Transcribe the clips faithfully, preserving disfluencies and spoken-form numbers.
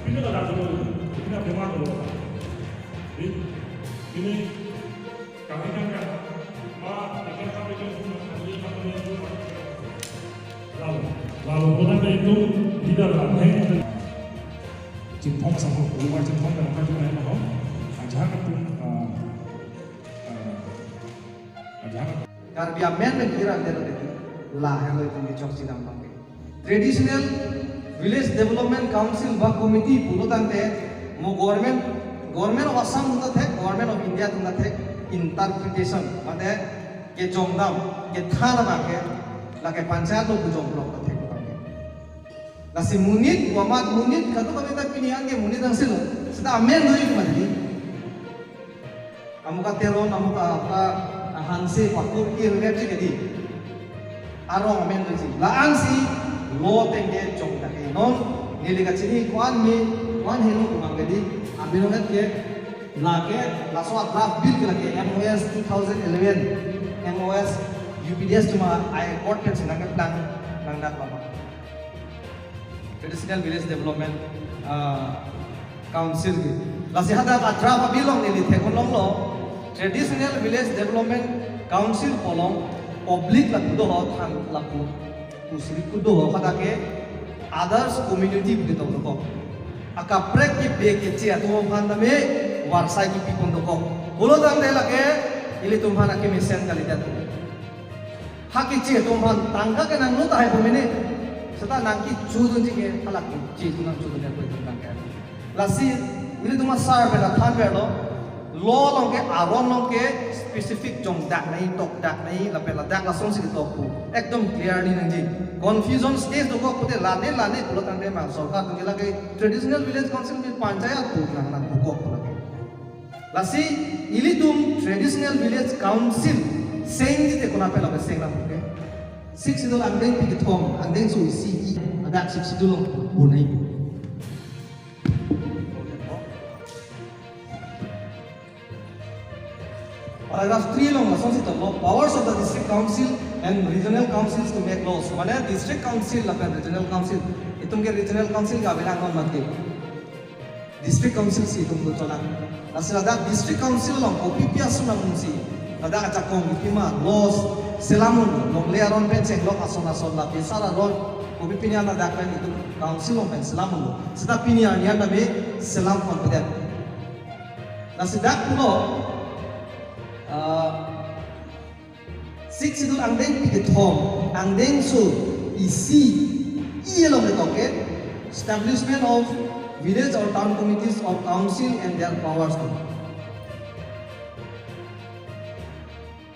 Pintu tak dulu, pintu bemar dulu. Di, ini kami kan kan, ma, ikan kami kan, lalu, lalu kota itu tidak lah, hei, Chinthong sama, rumah Chinthong dan apa juga yang mau, aja kan, eh, eh, aja kan. Karbi amen pen kiran delo deti. La helo itum kechok chinam abang ke. Traditional Village Development Council ba committee pulo tangte mo government, Government of Assam atum ta thek, Government of India atum ta thek, interpretation mate kejongdam, kethan abang ke, lake panchayat lo bujong block ta thek abang ke. Lasi monit, komat monit, kadokave ta pini an ke monit angsilo. Seta amen do-ik mati. Amuka Teron, amuka apa, Hanse, Pakur, irrelevant ke di. Arong amen doji. La-ansi, lo tengke jong dak ke non, neli kachini, ko-an me, ko-an heno kumang ke di. Abirong ke, lake, laso draft bill ke lake, M O S two thousand eleven, M O S U P D S atum a-accord pen sinang ke plang, nang dak lama. Traditional Village Development, ah, Council ke. Lasi hadak a-draft abill along neli theklonglo, Traditional Village Development Council pu along public lapu do ho than lapu. Kusri kudo ho hadak ke others community pu ketok dokok. Akaprek kebi keche atum aphan tame varsai kepipon dokok. Pulo tangte lake ilitum aphan akemesen kalidet. Ha keche atum aphan tangka ke nangno tahai pu mene. Seta nangkechodunji ke halake keche atum nangchodun ya pu itum tangka. Lasi, ilitum asar pen athan verlo, law along ke, aron along ke specific jongdak nai, tokdak nai, lapen ladak lasonsi ketok pu. Ekdom clearly nangji. Confusion stage dokok pute lane lane pulo tangte ma sorkar atum ke lake traditional village council ke panchayat pu nang nang dokok pu lake. Lasi ilitum Traditional Village Council sengji te konat pen lapen seng nang puke. Sixth Schedule angdengpi kethom, angdengso isi, ladak Sixth Schedule along purnai. Paragraph three along lasonsi toklo, powers of the district council and regional councils to make laws. Mane district council lapen regional council. Itum ke regional council ke avelang non mati. District Council si itum do cholang. Lasi ladak District Council along kopipi ason amunsi ladak ajakong kipima laws selam un, longle aron pen chenglok ason ason lapen sar aron kopipi ni an ladak pen itum Council along pen selam un. Seta pini arni an tame selam confident. Lasi dak pulo, ah, Sixth Schedule angdengpi kethom, angdengso isi, i along ketok ke, establishment of village or town committees of council and their powers.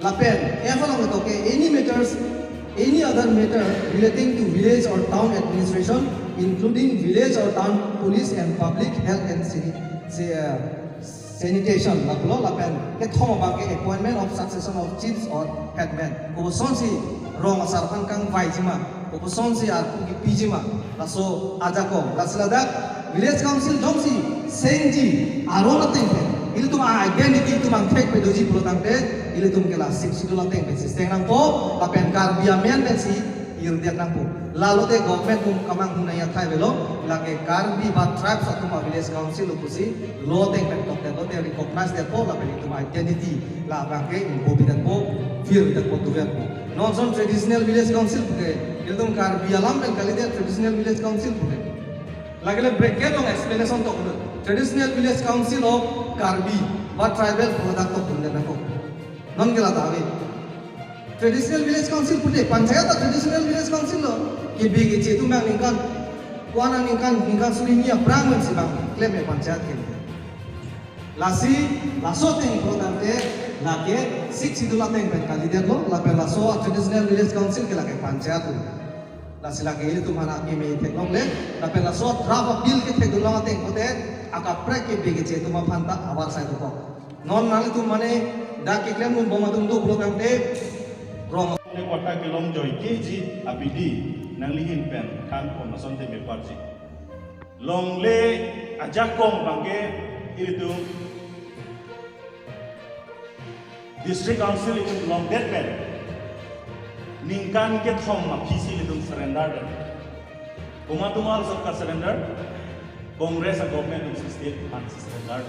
Lapen, F along ketok ke, any matters, any other matter relating to village or town administration, including village or town police and public health and sani-, sa-, uh, sanitation, lapulo lapen kethom abang ke appointment of succession of chiefs or headmen. Kosonsi rong asar aphan kangvaiji ma, kosonsi arpu kepiji ma, laso ajakong, lasi ladak village council jongsi sengji aron ateng pen, ilitum a-identity itum angthek pen doji pulo tangte, ilitum ke la Sixth Schedule ateng pensi seng nangpo, lapen Karbi amen pensi irdet nangpo. Lalote government atum kamanghunai athai avelo, lake Karbi ba tribes atum a-village council lo pusi law ateng pen tokdetlo te recognize detpo lapen itum identity labang ke impo bidetpo, vir detpo, duvetpo. Non ason traditional village council puke, ilitum Karbi alam pen kalidet traditional village council puke. Lake le bracket along explanation toklo. Traditional Village Council of Karbi ba tribal product toklo nangkok. Non ke la ta ave. Traditional Village Council pute panchayat ta Traditional Village Council lo. Kebi keche atum abang ningkan, ko-an ningkan, ningkan suri hini aphrang pensi bang klem ya panchayat ke. Lasi, laso ateng pulo tangte, lake Sixth Schedule ateng pen kalidet lo, lapen laso Traditional Village Council ke lake panchayat lo. Lasi lake ilitum aphan akeme theklongle, lapen laso draft bill kethekdunlong ateng pute, akaprek kebi keche atum aphan ta avarsai dokok. Non nanglitum mane dak keklem dunbom atum do pulo tangte, rong. Ne kota kelong joikeji abidi nanglihin pen thanpon asonte meparji. Longle ajakong abang ke ilitum District Council itum longdet pen ningkan kethom aphisi ilitum surrender det. Komat atum arlo ka surrender? Congress a-government atum si state aphan si surrender.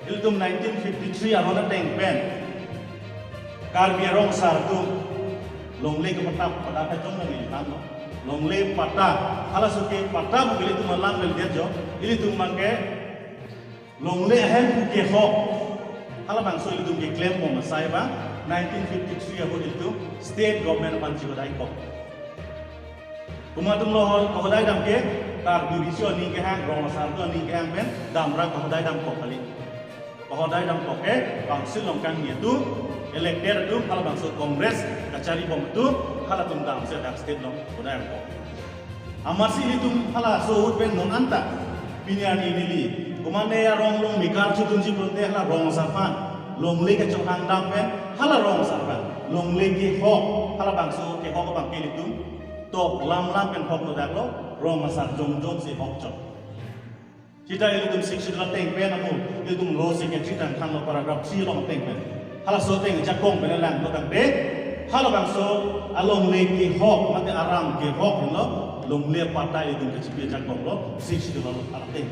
Ilitum nineteen fifty-three aron ateng pen Karbi arong asar atum longle kepatta, patta kachong longle tanglo. Longle patta, halaso kepatta pu ilitum alam bel dia jo. Ilitum abangke longle ahem pu kehok, halabangso ilitum keklem bom asai abang nineteen fifty-three ahut ilitum state government aphan chihodai kok. Komat atumlo hol kahodai dam ke, Karbi riso aning kehang, rong asar atum aning kehang pen damra kahodai dam kok kali. Kahodai dam kok ke, council along kangni atum, elected atum, halabangso Congress kachari bom atum, halatum damsi dak state along hodai dam kok. Amatsi ilitum halaso ahut pen non anta pini arni neli, komatne arong along mekar chudunji pulote hala rong asar aphan longle kachonghang dam pen, hala rong asar aphan longle kehok, halabangso kehok abangke ilitum tok lam lam pen hok lo daklo, rong asar jongjong si hok chok. Sita ilitum Sixth Schedule ateng pen amo, ilitum law secretary tang thanlo paragraph three along ateng pen. Halaso ateng ajakong pen langlo tangte, halabangso alongle kehok, mate aram kehok lo, longle patta ilitum kachipi ajakong lo, Sixth Schedule along ateng.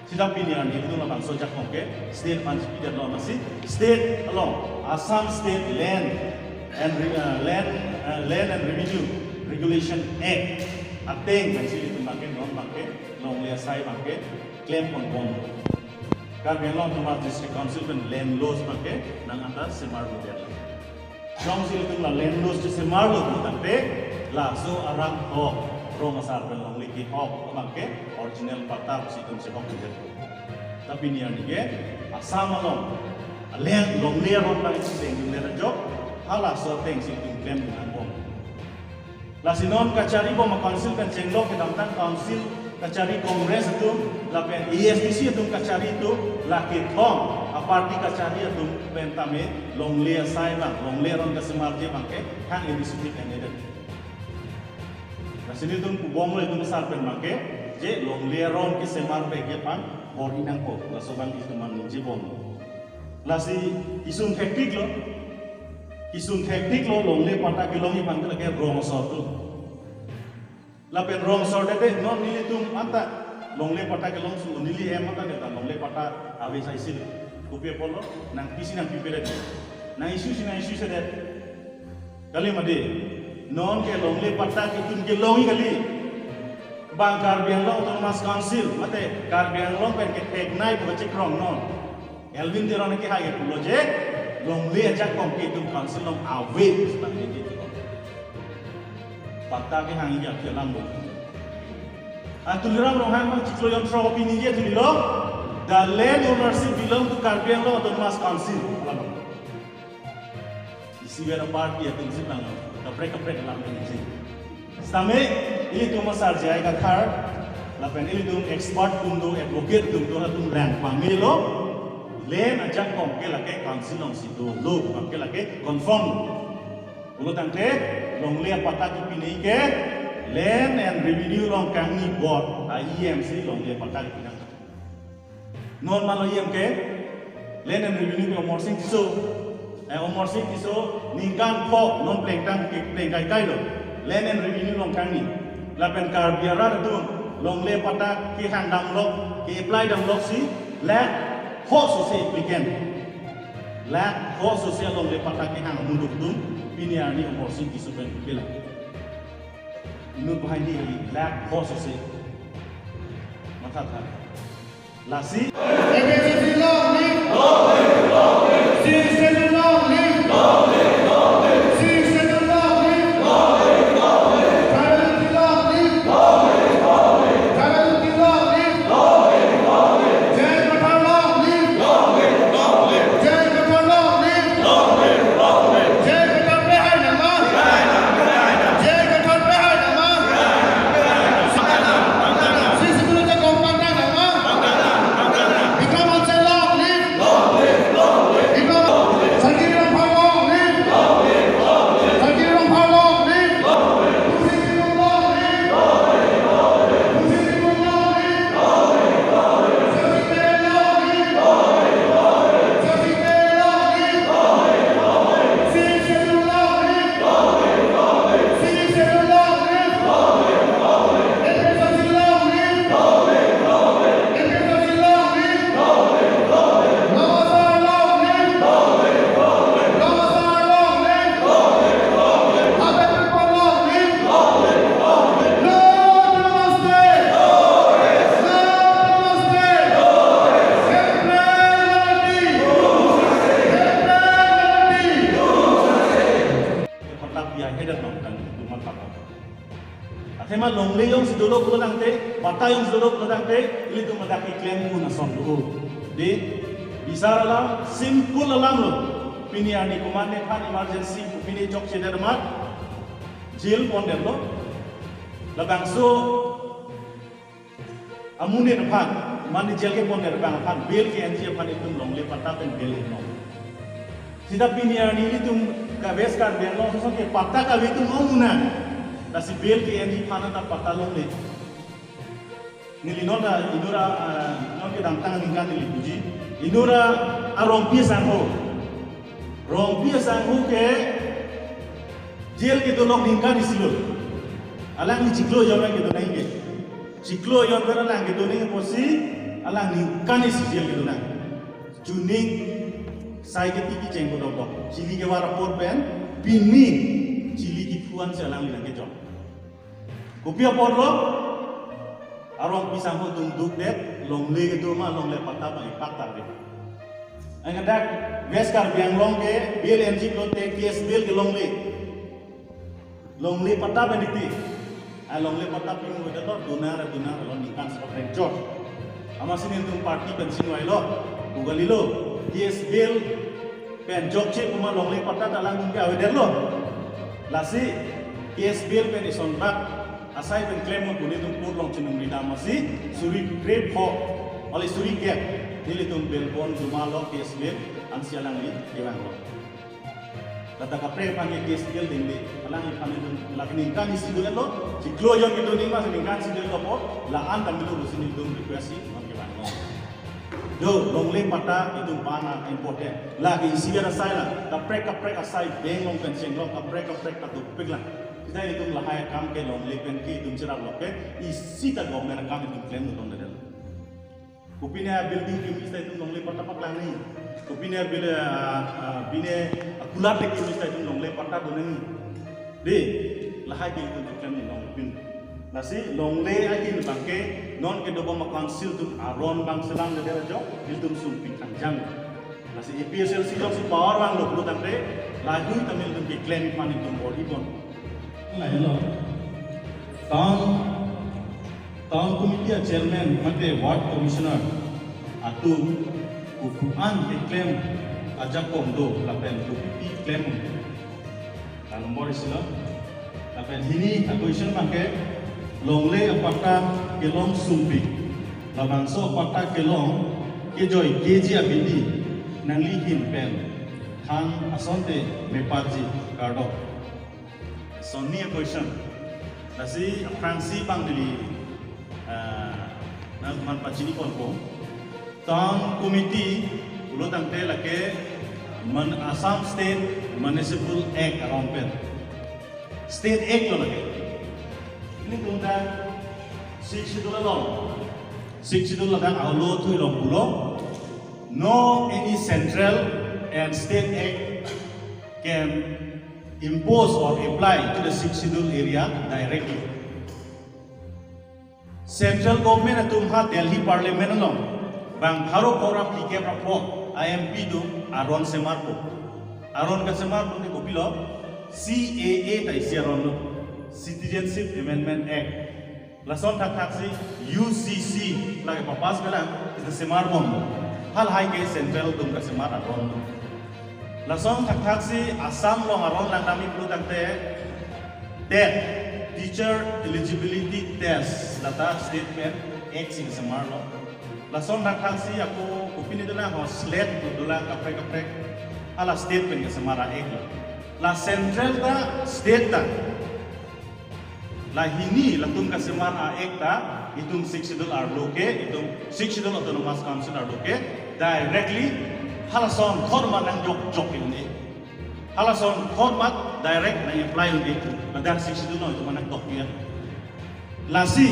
Sita pini arni ilitum labangso ajakong ke state aphan chipidetlo, amatsi state along Assam State Land and Re-, uh, Land, uh, Land and Revenue Regulation Act ateng pensi ilitum abangke non abangke longle asai abangke klem pon bom. Karbi Anglong Autonomous District Council pen land laws abangke nang anta semar lo det. Jongsi ilitum la land laws chesemar lo pu tangte, laso aram hok, rong asar pen longle kehok abangke original patta pusi itum chehok det. Ta pini arni ke Assam along land longle aron abang isi deng dun le ajok, halaso ateng si itum klem dun angbong. Lasi non kachari bom a-council pen chenglok kedamtang council kachari Congress atum lapen A S D C atum kachari atum, la kethom a-party kachari atum pen tame longle asai abang, longle aron kasemarji abangke hang initiative en-edet. Lasi nelitum kubom lo itum asar pen abangke, je longle aron kesemarji aphan hor-i nangkok, laso abang itum ningje bom. Lasi isung thektik lo, isung thektik lo longle patta kelongji abangke lake rong asor atum. Lapen rong asor tete non nelitum anta longle patta kelong su neli hem anta neta longle patta ave sai sil. Kopi apotlo, nangpisi nangpipedet. Nang-issue si nang-issue sedet. Kali mati. Non ke longle patta ke itum kelongji kali. Bang Karbi Anglong Autonomous Council, mate Karbi Anglong pen ketheknei pu kachekrong non. Elwin Teron ke hai ke pulo je, longle ajakong ke itum council along ave, bang ini ke. Patta kehangji alam bo. A Tuliram Ronghang abang chiklo jon throksi pini je thulilo, the land ownership belong to Karbi Anglong Autonomous Council. Alam. Isi vera party atum si bang kaprek kaprek alam ini si. Sitame ilitum asar J I Kathar lapen ilitum expert atum do, advocate atum do, atum lang pamelo, land ajakong ke lake council alongsi dolo, ke lake confirm. Pulo tangte longle apatta kepinei ke Land and Revenue along kangni board a-E M si longle apatta kepinang. Non malo E M ke, Land and Revenue ke Amarsing Tisso. Eh, Amarsing Tisso ningkan pho non plengtang ke pleng kaikai lo. Land and Revenue along kangni. Lapen Karbi arat atum longle patta kehang damlo, ke-apply damlo si lakh pho sose applicant. Lakh pho sose longle patta kehang munduk atum pini arni Amarsing Tisso pen kelang. Inut bahai ni lakh pho sose. Matha tha. Lasi. A B C C long live! Sixth Schedule long live! Sixth Schedule long live! Tribal unity long live! Tribal unity long live! J I Kathar long live! J I Kathar long live! J I Kathar pehai nangma! J I Kathar pehai nangma! Sixth Schedule ajakong pangdang nangma! Bikram Hanse long Tayong sodok lo tangte, ilitum ladak keklem un ason do. Dei, bisar alam, simple alam lo. Pini arni komatne aphan emergency, pini chokchedet amat, jail pondetlo. Labangso amonit aphan, mane jail kepondet abang aphan, bail ke-enji aphan itum longle patta pen bail inong. Sita pini arni ilitum ka West Karbi Anglong ason ke patta kave atum ong un nang. Lasi bail ke-enji aphan ta patta longle. Neli non ta inut ra, ah, non kedamtang aningkan neli puji. Inut ra arongpi asangho. Rongpi asangho ke jail kedo lok ningkan isi lo. Alangli chiklo ajon kedo nang ke. Chiklo ajon alang kedo nang apotsi alang ningkan isi jail kedo nang. Chuning sai keti kecheng kodok dok. Chili kevar apor pen pini chili kephu ansi alangli nangkejok. Kopi apor lo, arongpi asangho atum dukdet, longle kedo ma longle patta abang ipak tarde. Anke dak West Karbi Anglong ke bail enji pulote case bail ke longle. Longle patta pen dikti. A longle patta pen mo kedo dona ra dona lo ningkan sokot rengchot. Amatsi nelitum party pen chingvailo, bugalilo, case bail pen jokche pu ma longle patta ta alangtum ke avedetlo. Lasi case bail pen isonbak asai pen klem mo pu nelitum pur long chinum ridam amatsi suri krepho, ole suri kep, nelitum bail pon juma lo case bail, ansi alangli kevanglo. Ladak kaprek aphan ke case bail dingde, alangliphan nelitum lake ningkan isi dolo, chiklo ajon kedo nang ma ningkan isi dolo po, la-an ta melo pusi nelitum request si non kevanglo. Jo, longle patta itum aphan important. Lake isi asai la, kaprek kaprek asai bank along pen chenglok, kaprek kaprek ta dopik la. Sita itum lahai akam ke longle pen ke itum cherap lok ke, isi ta government akam itum klem nutong dadel. Kopine building kimi sita itum longle patta paklang nangji. Kopine bil, ah, ah, pine akulat le kimi sita itum longle patta do nangji. Dei, lahai ke itum klem nangji longle pin. Lasi longle ahin abang ke non kedobom a-council atum aron abang selam le dera jok, itum sungpik kangjang. Lasi A P H L C jongsi power vanglo pulo tangte, lahui ta nelitum keklem aphan itum bor-ibon. Lahelo. Town, town committee a chairman mate ward commissioner atum kopi-an keklem ajakong do lapen kopi keklem. La nombor isi lo. Lapen hini a-question abang ke longle apatta kelong sungpik. Labangso apatta kelong kejoi keji abidi nangli ahin pen than asonte mepatji kardom. Sonni a-question. Lasi aphrangsi abang neli, ah, nangtumphan pachini ponpo. Town committee pulo tangte lake Mun-, Assam State Municipal Act aron pen. State Act lo lake. Nelitum ta Sixth Schedule along. Sixth Schedule ladak alo thui along pulo. No any central and state act can impose or apply to the Sixth Schedule area directly. Central government atum ha Delhi Parliament along bang pharo kor ra phlikep ra pho a-M P atum aron semarpo. Aron kasemarpo ke kopilo, C A A ta isi aron lo, Citizenship Amendment Act. Lason thakthaksi U C C lake papass pelang, isi semarpo. Halahai ke central atum kasemar aron. Lason thakthaksi Assam along aron langdamji pulo tangte TET, Teacher Eligibility Test, lata state pen Act si kasemarlo. Lason thakthaksi ako kopine dolang ho, SLAT dolang kaprek kaprek, hala state pen kasemar a-Act lo. La central ta state ta. La hini latum kasemar a-Act ta, itum Sixth Schedule arlo ke, itum Sixth Schedule Autonomous Council arlo ke directly halason thor ma nangjokjok un-e. Halason thor ma direct nang-apply un-e. Ladak Sixth Schedule along itum nangtok ya. Lasi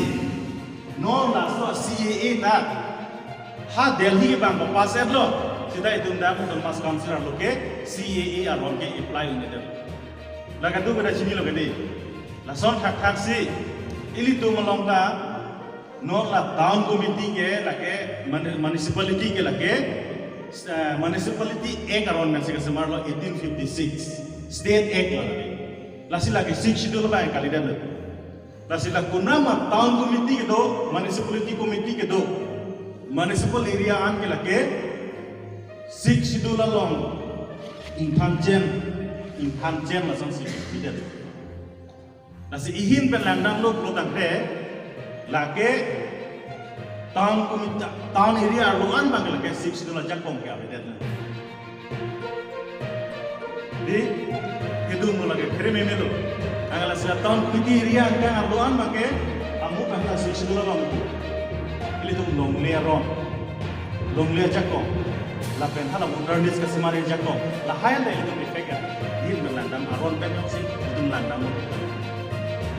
non laso C A A ta ha Delhi abang papass lo. Sita itum dak Autonomous Council arlo ke C A A aron ke apply un-edetlo. La kadokave ta chinilo kedi. Lason thakthaksi ilitum along ta non la town committee ke lake mun-, municipality ke lake, eh, Municipality Act aron pensi kasemarlo eighteen fifty-six. State Act lo lake. Lasi lake Sixth Schedule abang kalidetlo. Lasi la konat ma town committee kedo, municipality committee kedo, municipal area an ke lake Sixth Schedule along ingthan chen, ingthan chen lasonsi bidet. Lasi ihin pen langdamlo pulo tangte, lake town committee, town area arlo an abang lake Sixth Schedule ajakong ke avedet. Di, kedung lo lake, kere meme lo. Anke lasi la town committee area angkang arlo an abang ke, amu kan la Sixth Schedule along. Ilitum longle aron, longle ajakong, lapen hala voter list kasemar ajakong, lahai anta ilitum effect ya. Ihin pen langdam aron pen jongsi, ilitum langdam lo.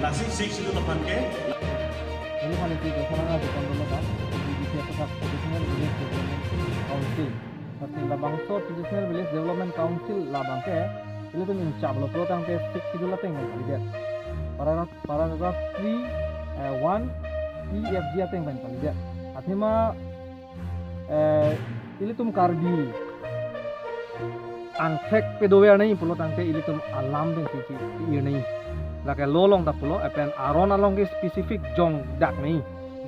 Lasi Sixth Schedule aphan ke, Ini paling tidak salah aja kan dulu kan. Jadi dia tetap Traditional Village Development Council. Lasi labangso Traditional Village Development Council labang ke, ilitum ingchap lo pulo tangte Sixth Schedule ateng pen kalidet. Paragraph, paragraph three, eh, one, E, F, G ateng pen kalidet. Athema, eh, ilitum Karbi angthek pedover nangji pulo tangte ilitum alam pensi chi-ir nangji. Lake law along ta pulo, lapen aron along ke specific jongdak nangji.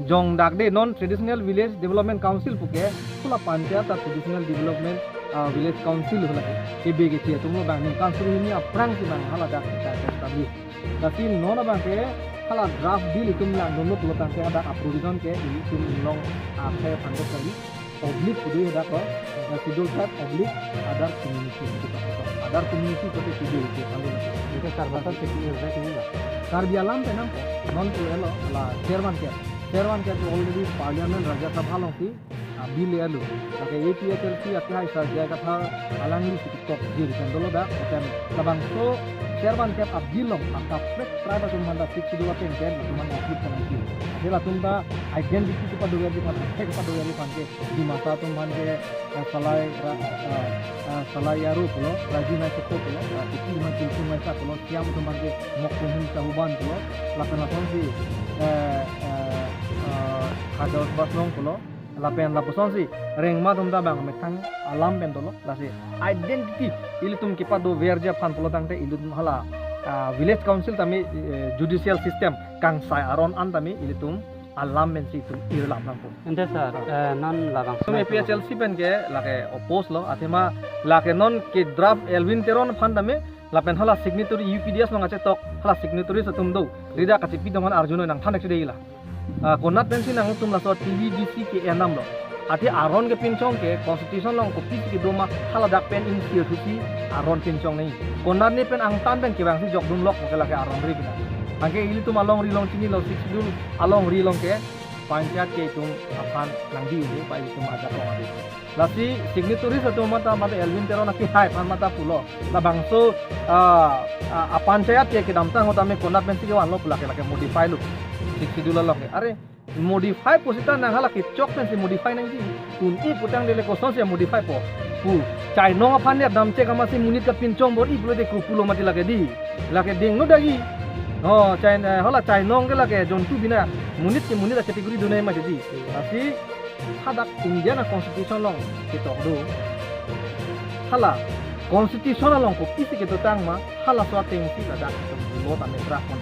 Jongdakde non Traditional Village Development Council puke, hala panchayat ta Traditional Development, ah, Village Council hala ke. Kebe keche atum lo abang ningkan suri hini aphrangsi abang hala dak kita establish. Lasi non abang ke hala draft bill itum langdunlo pulo tangte hadak a-provision ke ilitum inglong akhai pangkot kali. Oblique kedo hadak lo, eh, Schedule Tribe oblique other community, gitu, gitu. Other community kote kedo, gitu, kami. Itu sarbatan seki irbek ini lah. Karbi alam penang ko, non ko elo, la Servan Kep. Servan Kep already Parliament Rajya Sabha alongsi, ah, bill elo. Lake A P H L C akehai Sarjai Kathar alangli si ketok jir pen dolo dak, pen labangso Servan Kep a-bill along, akaprek tribe atum aphan ta Sixth Schedule ateng pen, latum aphan include penang ki. Ade latum ta identity kepadoverji aphan, angthek kepadoverji aphan ke, Dimasa atum aphan ke, eh, Salai Ra-, eh, eh, Salai Aro pulo, Raji Nai Seko pulo, eh, Tiki atum aphan Tilsung Waisa pulo, Siam atum aphan ke Mokpumhun Sahuban pulo, lapen lasonsi, eh, eh, eh, Hajar Basnong pulo, lapen lapuson si Rengma atum ta abang methang alam pen dolo, lasi identity ilitum kepadoverji aphan pulo tangte ilitum hala, ah, village council tame, eh, judicial system kangsai aron an tame ilitum alam pensi itum irlap nangpo. Ante sir, eh, non labangso A P H L C pen ke lake oppose lo, athema lake non ke draft Elwin Teron aphan tame, lapen hala signatory U P D S along achetok, hala signatories atum do. Rida kachipi dong an arjunoi nangthan ek chedei la. Ah, konat pensi nangtum laso T V D C ke enam lo. Athe aron kepinchong ke constitution along kopisi kedo ma hala dak pen insir thusi aron pinchong nangji. Konat ne pen angtan pen kevangsi jokdun lok ke lake aron ri pina. Anke ilitum alongri along chinilo Sixth Schedule alongri along ke panchayat ke itum aphan nangdi uli pa ilitum ajakong adi. Lasi signatories atum mata, mata Elwin Teron akehai aphan mata pulo. Labangso, ah, ah, a-panchayat ke kedamtang ahut tame konat pensi kevanlo pu lake, lake modify lo. Sixth Schedule along ke. Are, modify pusita nang hala kechok pensi modify nangji. Pun-i putangte le kosonsi modify po. Pu, chainong aphan ya damchek amatsi monit kapinchong bor-i pulote ko pulo mati lake di. Lake denglo dagi. Oh, chain-, eh, hala chainong ke lake jontu bina. Monit ke monit a-category dunai mati di. Lasi hadak Indian a-constitution along ketok do. Hala constitution along kopisi ketotang ma, halaso atengsi ladak ketok lo tame draft kon.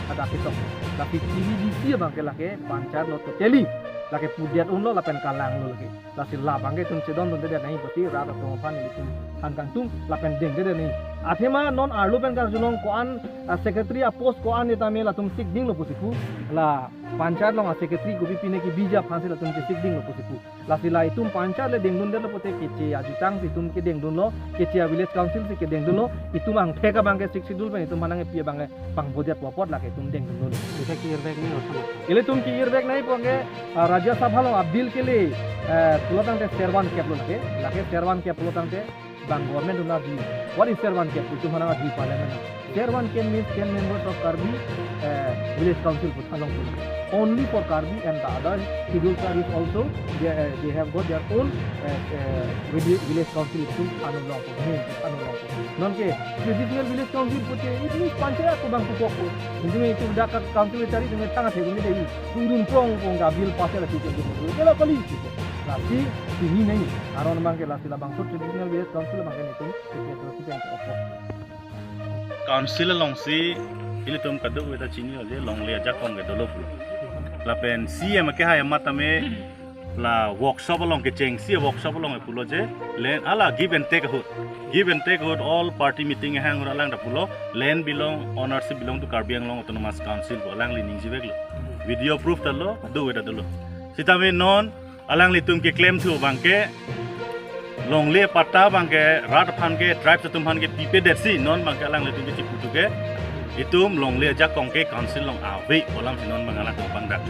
Hadak ketok. Lake T V D C abang ke lake panchayat lo totally. Lake pudet unlo lapen kalanglo lake. Lasi labang ke itum chedondunde nangji pusi rat atum aphan ilitum han kangtung lapen dengde nangji. Athema non arlo pen karjulong ko-an, ah, secretary a-post ko-an ne tame latum sikdinglo pusi pu. La panchayat along a-secretary kopi pine kebiji aphansi latum chesikdinglo pusi pu. Lasi la itum panchayat le dengdundetlo pute keche ajutang si itum kedengdunlo, keche a-village council si kedengdunlo, itum angthek abang ke Sixth Schedule pen itum manang epi abang ke pangbodet apot lake itum dengdunlo. Ante ke-irbek nangji orsama. Ilitum ke-irbek nangji puke, ah, Rajya Sabha along a-bill kele, eh, pulo tangte Servan Kep lo lake, lake Servan Kep pulo tangte bang government atum ajui. What is Servan Kep? Itum manang ajui parliament. Servan Kep means ten members of Karbi, eh, village council pu thanlong pu. Only for Karbi and the other scheduled tribes also, they, eh, they have got their own, eh, eh, village, village council itum thanlong pu, main thanlong pu. Non ke traditional village council pute, it means panchayat ko bang pukok ko. Itum itum dak council chari itum tang athe ko ni dei. Turun prong prong ka bill pass la itum itum. Kela kali itum. Lasi, sini nangji. Aron abang ke lasi labangso traditional village council abang ke itum. Council alongsi Ilitum kadokave ta chini je longle ajakong ke dolo pulo. Lapen C M akehai amat tame la workshop along kechengsi workshop along pulo je land hala give and take ahut. Give and take ahut all party meeting ahang ahut alang ta pulo land belong, ownership belong to Karbi Anglong Autonomous Council pu alangli ningje veklo. Video proof ta lo, kadokave ta dolo. Sitame non alanglitum keklem thu abangke longle patta abangke rat aphan ke tribes atum aphan ke pipedetsi non abangke alanglitum ke chiputu ke itum longle ajakong ke council along ave pu alamsi non abang alangtum pangdak.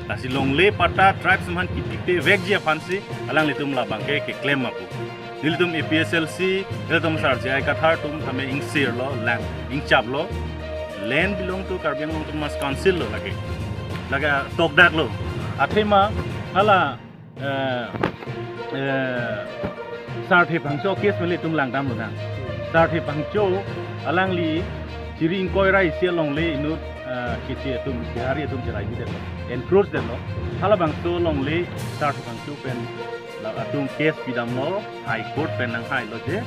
Lasi longle patta tribes atum aphan kipipevekji aphansi alanglitum labangke keklem apu. Nelitum A P H L C, nelitum Sar J I Kathar atum tame ingsirlo, lang ingchaplo. Land belong to Karbi Anglong Autonomous Council lo lake. Lake tokdaklo. Athema hala eh, eh, Sarthe Phangcho case mele itum langdamlo nang. Sarthe Phangcho alangli chiri ingkoi ra isi alongle inut eh, keche atum, Bihari atum cherai bidetlo. Encroach detlo. Halabangso longle Sarthe Phangcho pen la atum case pidamlo, High Court pen nanghailo je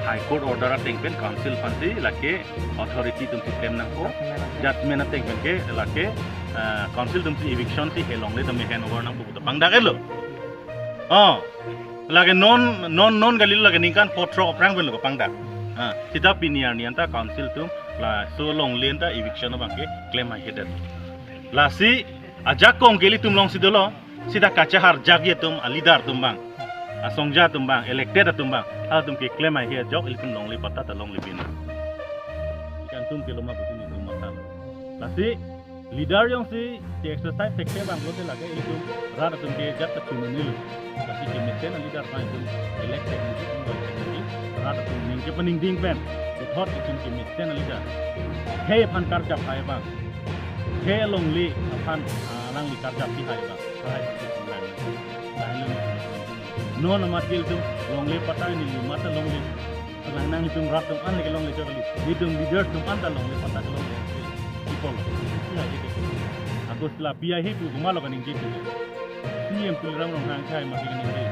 High Court order ateng pen council aphansi lake authority atumsi klem nangpo. Judgment ateng pen ke lake ah, council atumsi eviction si he longle tame hand over nangpo pu ta pangdaklo. Oh, lake non non non kalilo, lake ningkan phongo throk aphrang pen lo pangdak. Ah, sita pini arni anta council atum laso longle anta eviction abangke klem haihedet. Lasi ajakong ke ilitum alongsi dolo. Sita kachaharjakji atum, a leader atum abang, asongja atum abang, elected atum abang, halatum keklem haihe ajok ilitum longle patta ta longle pina. Ikan atum ke loma putin itum matan. Lasi leader jongsi ke-exercise thekthe abang pulote lake itum rat atum ke jat ta chununil. Lasi kemesen a leader abang itum elected itum rat atum ning kepaningding pen puthot itum kemesen a leader. He aphan karjap hai abang. He longle aphan ah, alangli karjap pi hai abang. Hai abang. Lahenlo. Non amat ke itum longle patta neli mata longle. Alang nangtum rat atum an lake longle chokali. Itum leaders atum anta longle patta longle. People. Ya, itu. Agus la P I he tu kumalo kaningje tu. C M Tuliram Ronghang khai mati kaningje.